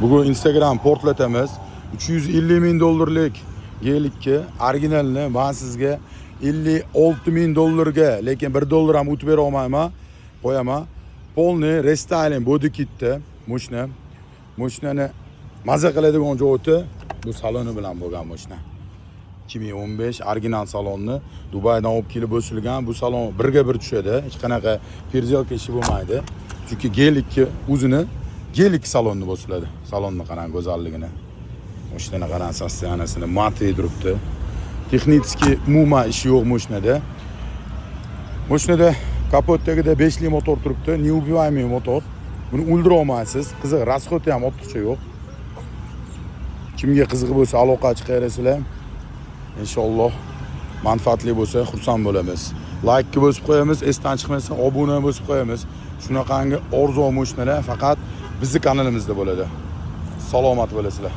Bugun Instagram portlatamiz. 350 ming dollarlik Gelikka originalni men sizga 56 ming dollarga, lekin 1 dollar ham o'tib bera olmayman. Qo'yaman. Полный рестайлинг body kitda moshina. Moshinani maza qiladigan joyi bu saloni bilan bo'lgan moshina. 2015 original salonni Dubaydan olib kelib o'silgan. Bu salon birga bir tushadi. Hech qanaqa переделка ishi bo'lmaydi. Chunki Gelikka o'zini Gelik salonni bosiladi. Salonni qarang go'zalligini. Mashinani qarang состояние sini, матовый turibdi. Технический umuman ishi yo'q mashinada. Mashinada kapot tagida 5 li motor turibdi, неубиваемый motor. Buni o'ldira olmaysiz. Qiziq, расход i ham ortiqcha yo'q. Kimga qiziq bo'lsa, aloqa chiqarasizlar. Inshaalloh manfaatli bo'lsa, xursand bo'lamiz. Laykni bosib qo'yamiz, esdan chiqmasa obuna bosib qo'yamiz. Shunaqangi orzu mashinalar faqat bizni kanalimizda bo'ladi. Salomat bo'lasizlar.